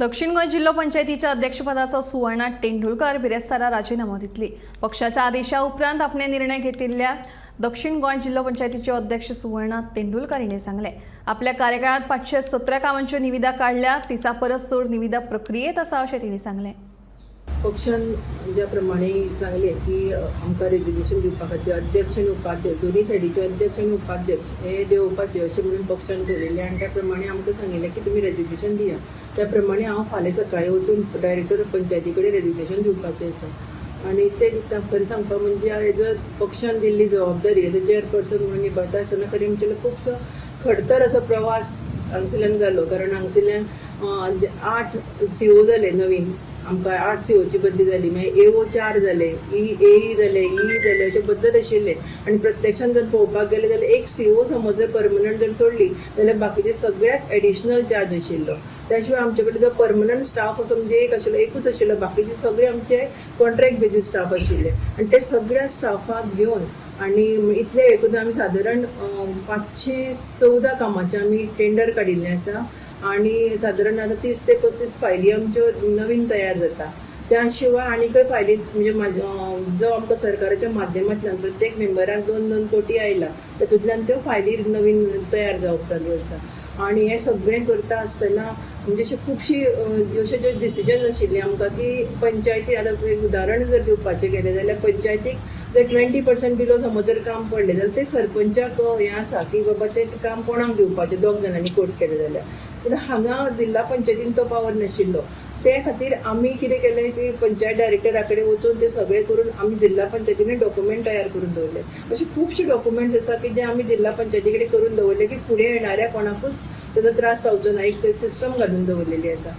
दक्षिण गोंय जिल्हो पंचायतीच्या अध्यक्षपदाचो सुवर्णा तेंडुलकर बिरेस्तारा राजीनामो दितली. पक्षाच्या आदेशा उपरांत आपणे निर्णय घेतिल्ल्या दक्षिण गोंय जिल्हो पंचायतीच्यो अध्यक्ष सुवर्णा तेंडुलकर हिणे सांगलें, आपल्या कार्यकाळात 517 कामांच्यो निविदा काडल्या, तिचा परस चड निविदा प्रक्रियेत आसा अशें तिणें सांगलें. पक्षान ज्या प्रमाणे सांगलें की आमकां रेजिग्नेशन दिवपा खातीर अध्यक्ष आनी उपाध्यक्ष, दोनूय सायडीचे अध्यक्ष आनी उपाध्यक्ष हे देंवोवपाचे अशें म्हणून पक्षान ठरयलें आनी त्या प्रमाणे आमकां सांगिल्लें की तुमी रेजिग्नेशन दिया. त्या प्रमाणे हांव फाल्यां सकाळीं वचून डायरेक्टर पंचायती कडेन रेजिग्नेशन दिवपाचें आसा. आनी तें दिता, खरें सांगपा म्हणजे एज अ पक्षान दिल्ली जबाबदारी एज अ चेअरपर्सन म्हणून निभायता आसतना खरें म्हणचे खुबसो खडतर असो प्रवास हांगसरल्यान जालो, कारण हांगसरल्यान 8 सीओ जाले नवीन, आमकां 8 सीओची बदली जाली, मागीर एओ 4 जाले, ई ए जाले, ई जाले, अशे बदलत आशिल्ले. आनी प्रत्यक्षान जर पळोवपाक गेले जाल्यार एक सीओ समज जर परमनंट जर सोडली जाल्यार बाकीचे सगळ्याक एडिशनल चार्ज आशिल्लो. त्या शिवाय आमचे कडेन जो परमनंट स्टाफ असो म्हणजे एक आशिल्लो, एकूच आशिल्लो, बाकीचे सगळे आमचे कॉन्ट्रॅक्ट बेजीस स्टाफ आशिल्ले. आनी ते सगळ्या स्टाफाक घेवन आनी इतले एकूण आमी सादारण 514 कामाचें आमी टेंडर काडिल्लें आसा आनी सादारण आतां 30 ते 35 फायली आमच्यो नवीन तयार जाता. त्या शिवाय आनीकय फायली म्हणजे जो आमकां सरकाराच्या माध्यमांतल्यान प्रत्येक मेंबराक 2-2 कोटी आयला, तातूंतल्यान त्यो फायली नवीन तयार जावप चालू आसा. आनी हें सगळें करता आसतना म्हणजे अशें खुबशीं अशे जे डिसिजन आशिल्ली आमकां की पंचायती, आतां एक उदाहरण जर दिवपाचें गेलें जाल्यार पंचायतीक जर 20% बिलो समज जर काम पडलें जाल्यार तें सरपंचाक हें आसा की बाबा तें काम कोणाक दिवपाचें, दोग जाणांनी कोट केलें जाल्यार. पूण हांगा जिल्हा पंचायतीन तो पावर नाशिल्लो. ते खातीर आमी कितें केलें की पंचायत डायरेक्टरा कडेन वचून ते सगळें करून आमी जिल्हा पंचायतीन डॉक्युमेंट तयार करून दवरले. अशे खुबशे डॉक्युमेंट्स आसा की जे आमी जिल्हा पंचायती कडेन करून दवरले की फुडें येणाऱ्या कोणाकूच तेजो त्रास जावचो ना, एक ते सिस्टम घालून दवरलेली आसा.